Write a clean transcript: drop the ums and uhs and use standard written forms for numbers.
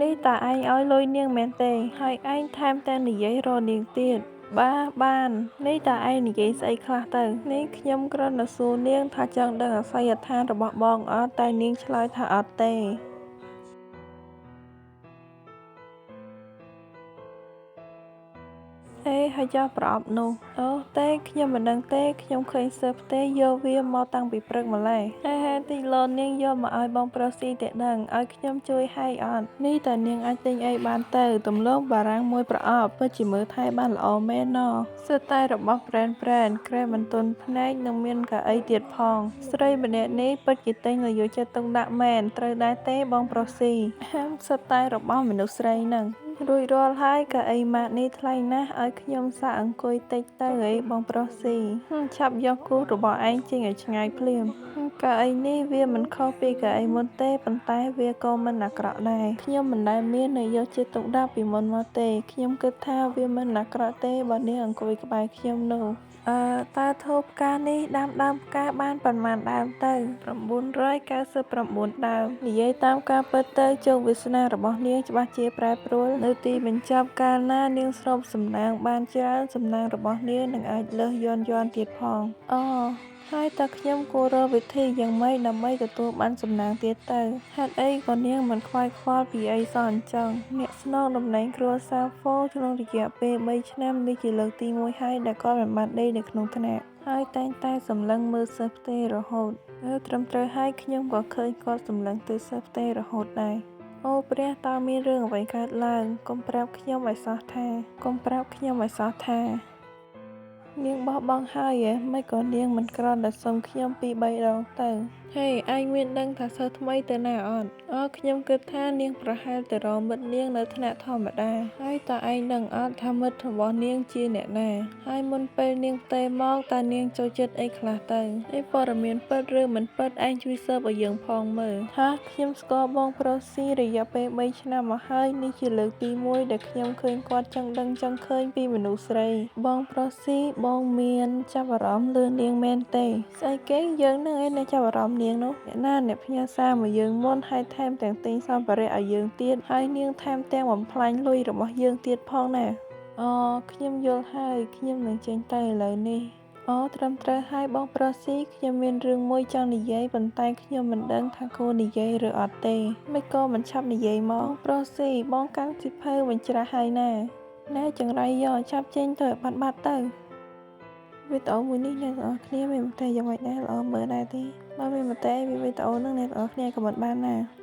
នេះតើឯងឲ្យលុយនាងមែនទេ ហើយឯងថែមទាំងនិយាយរកនាងទៀត បាបាន នេះតើឯងនិយាយស្អីខ្លះទៅ នេះខ្ញុំគ្រាន់តែសួរនាងថាចង់ដឹងអាសយដ្ឋានរបស់បងអត់ តែនាងឆ្លើយថាអត់ទេ អេហើយចុះប្រអប់នោះ អូទេខ្ញុំមិនដឹងទេខ្ញុំឃើញសិស្សផ្ទេយកវាមកតាំងពីព្រឹកម្ល៉េះហេហេតិចលោនាងយកមកឲ្យបងប្រុសស៊ីតែដឹងឲ្យខ្ញុំជួយហែកអត់នេះតើនាងអាចទិញអីបានទៅទំលងបារាំងមួយប្រអប់ពិតជាមើលថែបានល្អមែនណសុទ្ធតែរបស់ប្រែនប្រែនក្រែបន្ទន់ភ្នែកនិងមានកៅអីទៀតផងស្រីម្នាក់នេះពិតជាទិញដោយយកចិត្តទុកដាក់មែនត្រូវដែរទេបងប្រុសស៊ីហាមសុទ្ធតែរបស់មនុស្សស្រីនឹងរួចរាល់ហើយកៅអីម៉ាកនេះថ្លៃណាស់ឲ្យខ្ញុំសាកអង្គុយតិចទៅអីបងប្រុសស៊ីឆាប់យកគូសរបស់ឯងចេញឲ្យឆ្ងាយភ្លាមកៅអីនេះវាមិនខុសពីកៅអីមុនទេប៉ុន្តែវាក៏មិនអាក្រក់ដែរខ្ញុំមិនដែលមាននយកចិត្តទុកដាក់ពីមុនមកទេខ្ញុំគិតថាវាមិនអាក្រក់ទេបើនាងអង្គុយក្បែរខ្ញុំនោះអឺតើធូបផ្កានេះដាំដើមផ្កាបានប៉ុន្មានដើមទៅ999ដើមនិយាយតាមការពិតទៅជោគវាសនារបស់នាងច្បាស់ជាប្រែប្រួលនៅទីបញ្ចប់កាលណានាងស្រូបសំណាងបានច្រើនសំណាងរបស់នាងនឹងអាចលើសយន្តយន្តទៀតផងអូហើយតើខ្ញុំគួររកវិធីយ៉ាងម៉េចដើម្បីទទួលបានសំណាងទៀតទៅហេតុអីក៏នាងមិនខ្វាយខ្វល់ពីអីសោះអញ្ចឹងអ្នកស្នងតំណែងគ្រួសារហ្វូក្នុងរយៈពេល3ឆ្នាំនេះជាលើកទី1ហើយដែលគាត់មិនបានដេកនៅក្នុងថ្នាក់ហើយតែងតែសម្លឹងមើលសិស្សផ្ទេរហូតត្រឹមត្រូវហើយខ្ញុំក៏ឃើញគាត់សម្លឹងទៅសិស្សផ្ទេរហូតដែរអូព្រះតើមានរឿងអ្វីកើតឡើងកុំប្រាប់ខ្ញុំឲ្យសោះថាកុំប្រាប់ខ្ញុំឲ្យសោះថានាងបោះបង់ហើយឯមិនក៏នាងមិនគ្រាន់តែសុំខ្ញុំពី3ដងទៅហេឯងមានដឹងថាសិស្សថ្មីទៅណាអត់អូខ្ញុំគិតថានាងប្រហែលទៅរកមិត្តនាងនៅថ្នាក់ធម្មតាហើយតើឯងដឹងអត់ថាមិត្តរបស់នាងជាអ្នកណាហើយមុនពេលនាងផ្ទេមកតើនាងចូលចិត្តអីខ្លះទៅនេះព័ត៌មានពិតឬមិនពិតឯងជួយស៊ើបឲ្យយើងផងមើលហាខ្ញុំស្គាល់បងប្រុសស៊ីរយៈពេល3ឆ្នាំមកហើយនេះជាលើកទី1ដែលខ្ញុំឃើញគាត់ចង់ដឹងចង់ឃើញពីមនុស្សស្រីបងប្រុសស៊ីបងមានចាប់អារម្មណ៍លើនាងមែនទេស្អីគេយើងនឹងឯងចាប់អារម្មណ៍នាងនោះអ្នកណាអ្នកផ្ញើសារមកយើងមុនហើយថែមទាំងទិញសម្ភារៈឲ្យយើងទៀតហើយនាងថែមទាំងបំផ្លាញលុយរបស់យើងទៀតផងណាអូខ្ញុំយល់ហើយខ្ញុំនឹងចេញទៅឥឡូវនេះអូត្រឹមត្រូវហើយបងប្រុសស៊ីខ្ញុំមានរឿងមួយចង់និយាយប៉ុន្តែខ្ញុំមិនដឹងថាគួរនិយាយឬអត់ទេមិនក៏មិនឆាប់និយាយមកប្រុសស៊ីបងកាន់សៀវភៅមិនច្រាស់ហើយណាណែចង្រៃយកឆាប់ចេញទៅឲ្យបាត់ទៅវីដេអូមួយនេះអ្នកទាំងអស់គ្នាមានមតិយ៉ាងម៉េចដែរល្អមើលដែរទេបើមានមតិពីវីដេអូនឹងអ្នកទាំងអស់គ្នាក៏មិនបានណា